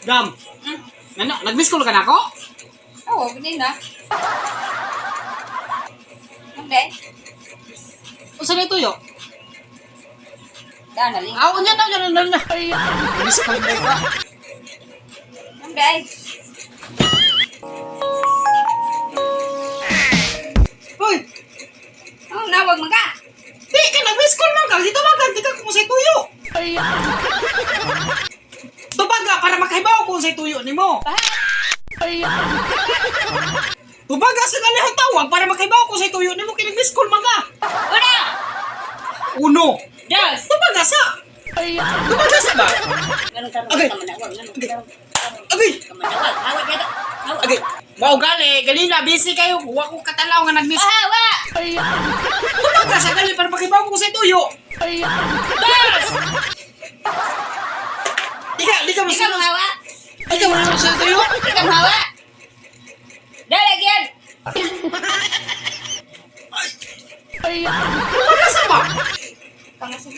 Dam. Nano, nag-miss call ka na ako? Oo, ganun na. Hindi. Unsa na tuyo? Daan na lang. Ah, unya na, unya na, unya na. Miss call na ka. Hindi. Hoy, Ang nawag man ka. di ka nag-miss call man ka. Dito man di ka kung sa tuyo. Tubaga para makahibaw kung sa tuyo nimo. Tubaga sa galihang tawag para makahibaw kung sa tuyo nimo kay nag-miss call man ka. Una! Uno. Dos! Tubaga sa. Tubaga sa ba? Ganun karon Okay. ka manawag. Ganun karon. Agay. Ka manawag. Hawak ka. Hawak. Agay. Mao gali, galina busy kayo. Wa ko katalaw nga nag-miss. Hawa! Tubaga sa gali para makahibaw kung sa tuyo. Dos! Ika, di ka Di ka masunod. mahawa. Di ka masunod sa tuyo. Di ka mahawa. Dali yan. Tubaga sa ba? Pangasin.